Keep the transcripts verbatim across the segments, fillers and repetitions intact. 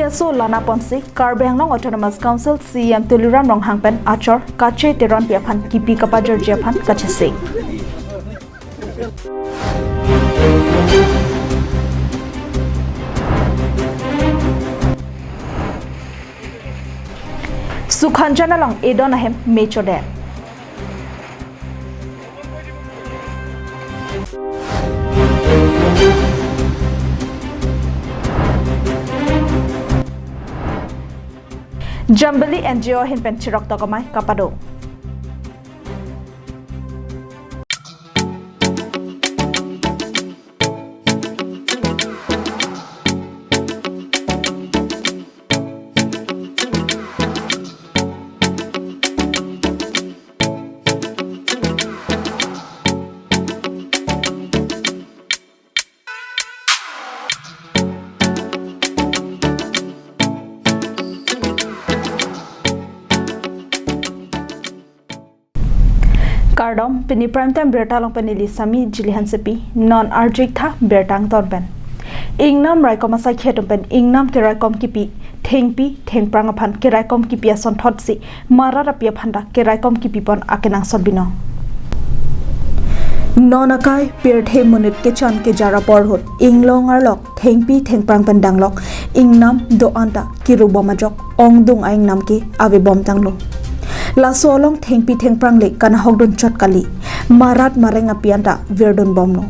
Keso lana ponsi Karbi Anglong Autonomous Council C E M Tuliram Ronghang pen achor Kache Teronpi aphan kipi kapajirji aphan kachesik. Sukhanjan along edon ahem me chodet. Jambili N G O ahin pen chirok tokamai kapado. Kardom, pini Prime Time Birta along pen neli Sami Jili Hansepi, non arjik tha birta angton pen. Ingnam raikom asaikhi atum pen ingnam keraikom kipi, thengpi thengphrang aphan keraikom kipi asonthotsi marat api aphan ta keraikom kipi pon akenangsot binong. Non akai pirthe monit kechan kejar apor ahut inglong arlok thengpi thengphrang pen danglok ingnam do-an ta kirubom ajok ongdung a-ingnam ke avebom tanglo. Laso along thengpi thengphrang le kanahokdun chot kali, marat mareng api anta virdun bomlo.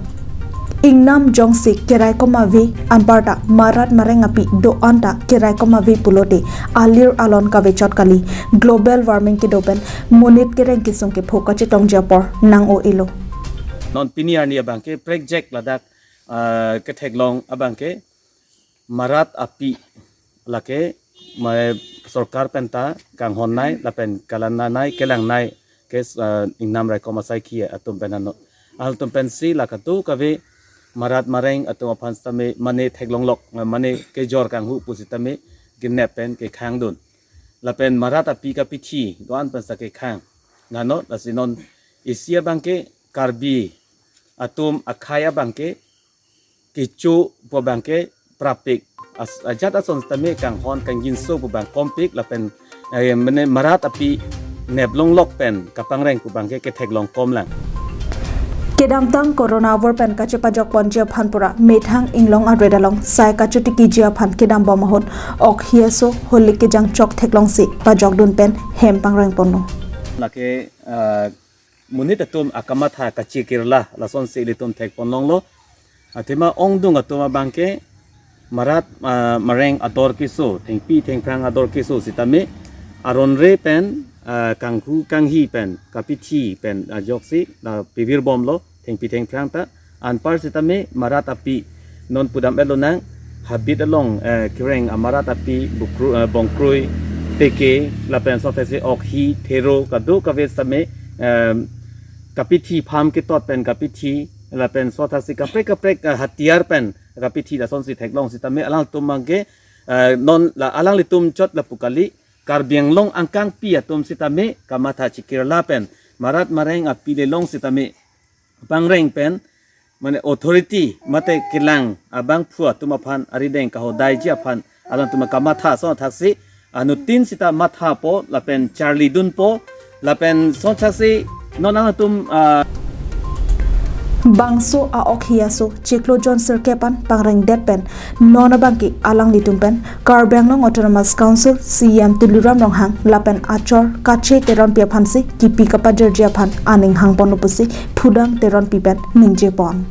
Ingnam jongsi keraikom ave anparta marat mareng api do-an ta keraikom ave pulote alir alon kavechot kali, global warming kedo pen monit kereng kesung kepho kachetongji apor nang-o-elo. Non pini arni abangke prekjak ladak, ah, ketheklong abangke marat api lake ma sorkar penta kanghonnei lapen kalananei kelangnei ke, ah, ingnam raikom asaikhi atum pen ano. Altum pensi la kadokave marat mareng atum aphan sitame mane theklonglok, mane kejor kanghu pusitame kinep pen kekhangdun. Lapen marat api kapithi do-an pensi kekhang. Nano lasi non isi abangke Karbi atum akhei abangke kecho pu abangke prapik. As-, ajat ason sitame kanghon kangjinso pu abang kompik lapen, eh, mane marat api neplonglok pen kapangreng pu abangke ketheklong komlang. Kedamtang corona avur pen kachepajok ponji aphan pura methang inglong aret along sai kachotikiji aphan kedambom ahut ok hi aso holik kejang chok theklongsi pajokdun pen hem pangreng ponlo. Lake, ah, monit atum akamatha kachikirla lasonsi ilitum thekponlonglo. Athema ongdung atum abangke marat, ah, mareng ador keso, thengpi thengphrang ador keso sitame aron re pen, ah, kanghu kanghi pen, kapithi pen ajoksi la pivirbomlo, thengpi thengphrang ta. Anpar sitame marat api non pudam-et lonang, habit along, eh, kereng amarat api bukru-, eh, bongkrui, teke, lapen sotesi ok hi, thero, kadokave sitame, eh, kapithi pham ketot pen kapithi, lapen sotasi kaprek kaprek, eh, hatiar pen kapithi lasonsi theklong sitame alangtum abangke, eh, non la alanglitum chot lapu kali, Karbi Anglong angkangpi atum sitame kamatha chikirla pen marat mareng api lelong sitame pangreng pen, mane authority mate kelang abangphu atum aphan arideng kahodaiji aphan alangtum kamatha ason athaksi anuttin sita mathapo lapen charlidunpo lapen sotasi non alangtum, ah, bangso a-ok hi aso chiklo jon sirkep an pangrengdet pen non abangke alanglitum pen Karbi Anglong Autonomous Council C E M Tuliram Ronghang lapen achor Kache Teronpi aphansi kipi kapajirji aphan aning hangponlo pusi Phudang Teronpi pen ningjepon.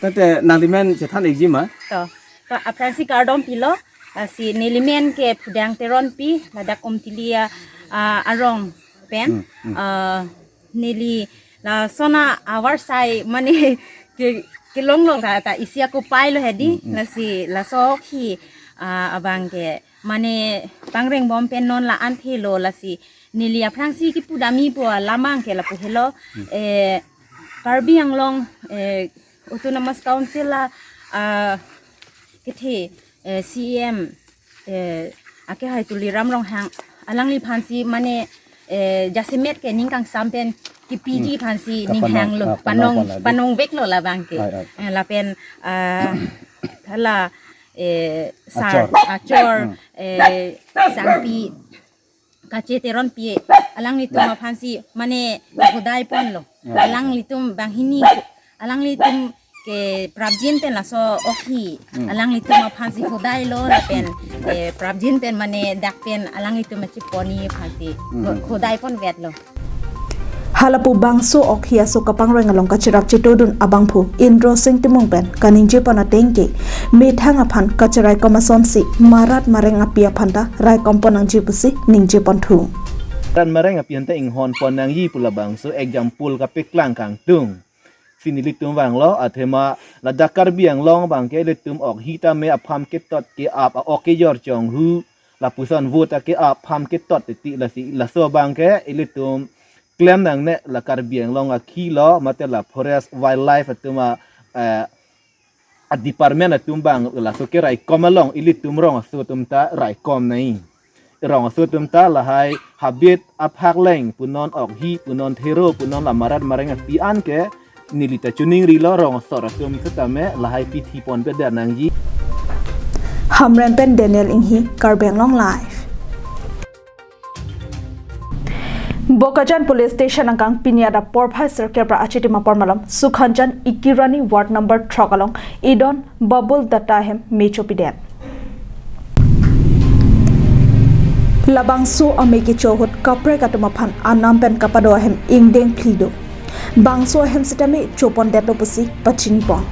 Tangte nanglimen chethan-ikji ma? To, to aphrangsi kardom pilo, ah, si nelimen ke Phudang Teronpi, ladak Umtili, ah, arong pen, hmm, hmm, ah, neli lason avarsai mane ke, kelonglok ta, ta isi ako pailo hedi, hmm, hmm, lasi laso ok hi, ah, abangke mane pangrengbom pen non la-an thelo lasi neli aphrangsi kipudamji pu alam abangke lapu helo, hmm, eh, Karbi Anglong, eh, Autonomous Council la, ah, kethe, eh, C E M, eh, akehai Tuliram Ronghang alangliphansi mane, eh, jasemet ke ning kangsam pen kipiji, hmm, aphansi ning kapanong, hanglo, ah, panong, panong pon lagi, panongveklo labangke. Ai, ai. Eh, lapen, ah, hala, eh, sar, achor, achor, hmm, eh, sangpi, kache Teronpi, alanglitum, ya, aphansi mane hodai ponlo. Ya, ya. Alanglitum banghini, alanglitum ke prapjin pen laso okhi, hmm, alanglitum aphansi hodailo lapen, eh, prapjin pen mane dak pen alanglitum achiponi aphansi, hmm, ho-, hodai ponvetlo. Halapu bangso okhi aso kapangreng along kacherap chetodun abangphu Indro Sing Timung pen kaningje pon ateng ke methang aphan kacherai komasonsi marat mareng api aphanta rai kompon nangji pusi ningje ponthu. Marat mareng api aphanta inghon pon nangji pu labangso example kapeklang kangtung. Si nelitum vanglo, athema ladak Karbi Anglong abangke ilitum okhi tame apham ketot ke-ap, a-ok kejor chonghu, lapuson vote ake-ap apham ketot titi, lasi laso abangke ilitum klem nangne, la Karbi Anglong akhilo mate la forest wildlife atum a, eh, a department atum abang laso keraikom along ilitum rong aso atum ta raikom nai. Rong aso atum ta lahai habit aphak leng punon okhi punon thero punon la marat mareng api an ke neli ta chiningrilo, rong asor atum setame lahai pithi ponpe der nangji. Hamren pen Daniel Inghi, Karbi Anglong Live. Bokajan Police Station angkang pini adap porphai sirkep ra achitim apor malom Sukhanjan Ikirani Ward number throk along Idon Babul Datta ahem me chopidet. Labangso ame kecho ahut kaprek atum aphan anam pen kapado ahem ingdeng phli do. Bangso ahem sitame chopondetlo pusi pachini pon.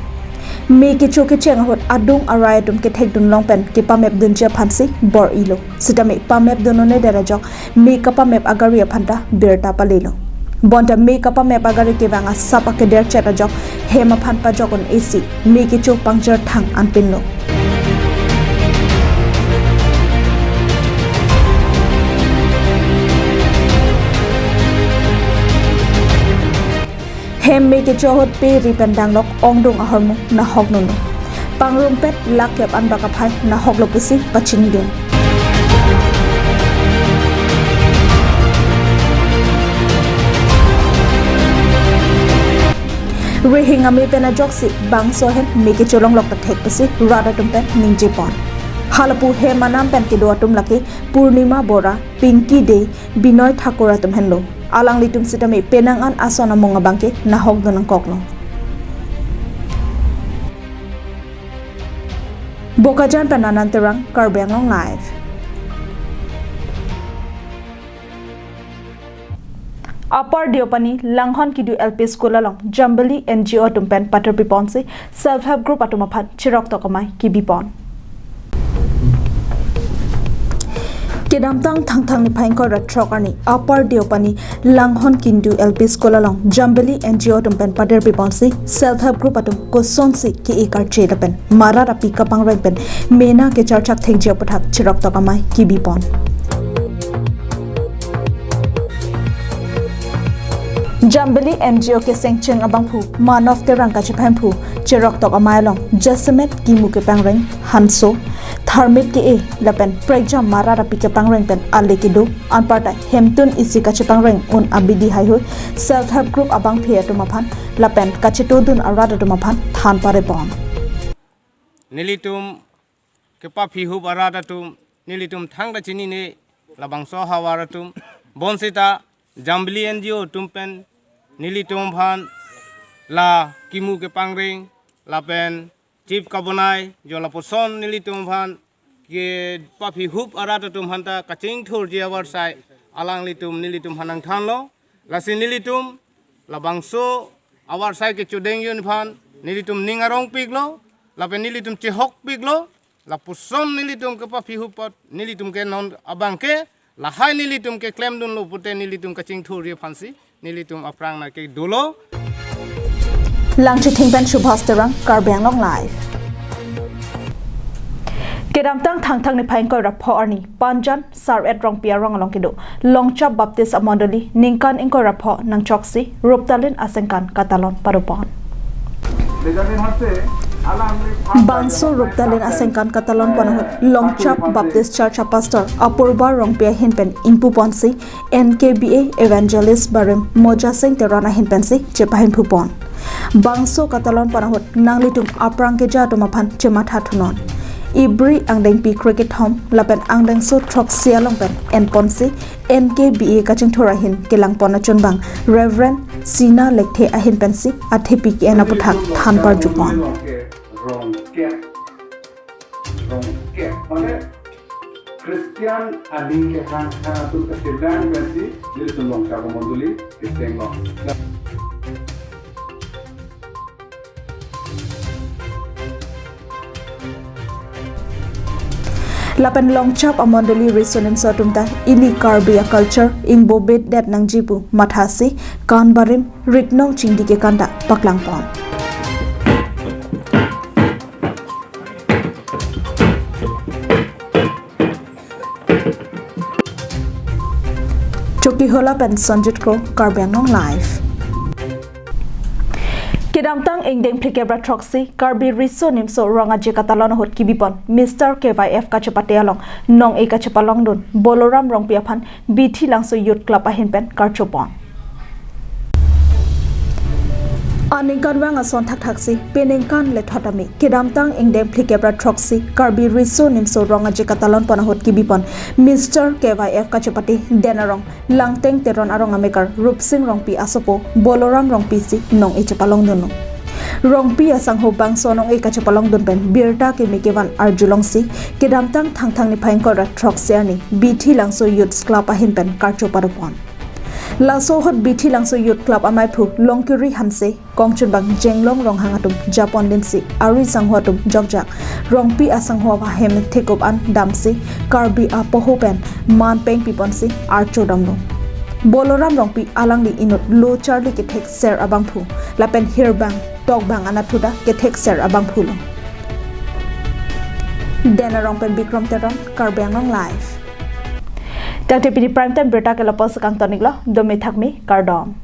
Me kecho kecheng ahut adung arai atum kethekdun long pen kepamepdunji aphansi bor-ilo. Sitame pamepdun un-edet ajok me kapamep agari aphanta birta palelo. Bonta me kapamep agari kevang asap akeder chet ajok hem aphan pajok un-esi me kecho pangjir thang anpinlo. Hem me kecho ahut pe ri pen danglok ongdung ahormu nahok nunu. Pangrumpet lakh kep anbak aphai nahoklo pusi pachinidun. Rihing ame pen ajoksi bangso ahem me kecho longlok ta thek pusi rat atum pen ningje pon. Halapu hem anam pen kedo atum lake Purnima Bora, Pinky Dey, Binoy Thakur atum henlo. Alanglitum sitame penang an ason amung abangke nahokdun nangkoklo. Bokajan pen Anand Terang, Karbi Anglong Live. Upper Deopani Langhon Kindu L P School along Jambili N G O atum pen paterpi ponsi Self Help Group atum aphan chirok tok amei kebi pon. Kedamtang Thangthang niphai ingkoi ra throk arni Upper Deopani Langhon Kindu L P School along Jambili N G O atum pen paterpi ponsi Self Help Group atum kosonsi ke-e karche lapen marat api kapangreng pen mena kecharchak thekji aputhak chirok tok amei kebi pon. Jambili N G O kesengcheng abangphu Manov Terang kachepahemphu chirok tok amei along jasemet kimu kepangreng hanso, tharmit ke-e lapen prekjam marat api kepangreng pen ale kedo, anparta hemtun isi kachepangreng un abidi haihui Self Help Group abangphi atum aphan lapen kachetodun arat atum aphan than pare pon. Nelitum kepaphi hup arat atum, nelitum thangta chinine labangso ahavar atum. Bonsita Jambili N G O atum pen nelitum aphan la kimu kepangreng lapen chip kabonai jo lapuson nelitum aphan kepaphi hup arat atum aphanta kachingthurji avarsai alanglitum nelitum aphan nangthanlo. Lasi nelitum labangso avarsai kechodengdun aphan nelitum ning arongpiklo, lapen nelitum chehokpiklo, lapuson nelitum kepaphi hup apot nelitum ke non abangke lahai nelitum keklemdunlo pute nelitum kachingthurji aphansi nelitum aphrang nangkedolo. Langchithing pen Subhas Terang, Karbi Anglong Live. Kedamtang Thangthang niphai ingkoi ra pho arni Panjan Sar-et Rongpi arong along kedo Longchap Baptist Amondoli ningkan ingkoi ra pho nangchoksi Ruptalin Asengkan katalon pado pon. Bangso Ruptalin Asengkan katalon pon ahut Longchap Baptist Church a-pastor Apurba Rongpi ahin pen ingpu ponsi N K B A Evangelist barim Mojasing Teron ahin pensi chepahemphu pon. Bangso katalon pon ahut nanglitum aphrang keja atum aphan chematha thunon. Ibri angdengpi krekethom lapen angdengso throksi along pen enponsi N K B A kachingthur ahin kelangpon achunbang Reverend Sina Lekthe ahin pensi athepi ke-en aputhak than parjupon. Rongkep, rongkep, mane Christian aning kehang hang atum keselang pensi, jadi tulong kabo mondoli, keseng lo. Lapen longchap amondoli riso nimso atum ta ili Karbi a culture ingbobedet nangji pu mathasi kan barim ritnong chingdi kekan ta paklangpon. Chokihola pen Sanjit Kro, Karbi Anglong Live. Kedamtang ingdeng phlikep ra throksi Karbi riso nimso rong aje katalon ahut kibipon Mister K Y F kachepate along nong-e kachepalongdun Boloram Rongpi aphan Bithi Langso Youth Club ahin pen karchopon. Aningkanvang ason thakthaksi peningkan lethot tame kedamtang ingdeng phlikep ra throksi Karbi riso nimso rong aje katalonpon ahut kibipon Mister K Y F kachepate Den Arong Langteng Teron arong amekar Rupsing Rongpi asopo Boloram Rongpi si nong-e chepalongdunlo. Rongpi asangho bangso nong-e kachepalongdun pen birta keme kevan arjulongsi kedamtang Thangthang niphai ingkoi ra throksi arni Bithi Langso Youth Club ahin pen karcho padopon. Laso ahut Bithi Langso Youth Club amaiphu Longkiri Hanse, kongchunbang Jenglong Ronghang atum japon dinsi ari sangho atum jokjak Rongpi asangho ahem thekup an damsi Karbi apoho pen man pengpiponsi archo damlo. Boloram Rongpi alangli inut lo charli kethek ser abangphu lapen hirbang tokbang anatthu ta kethek ser abangphulo. Den Arong pen Bikram Teron, Karbi Anglong Live. Tangte pini prime time birta ke lapu si kangtoniklo, dome thakme, kardom.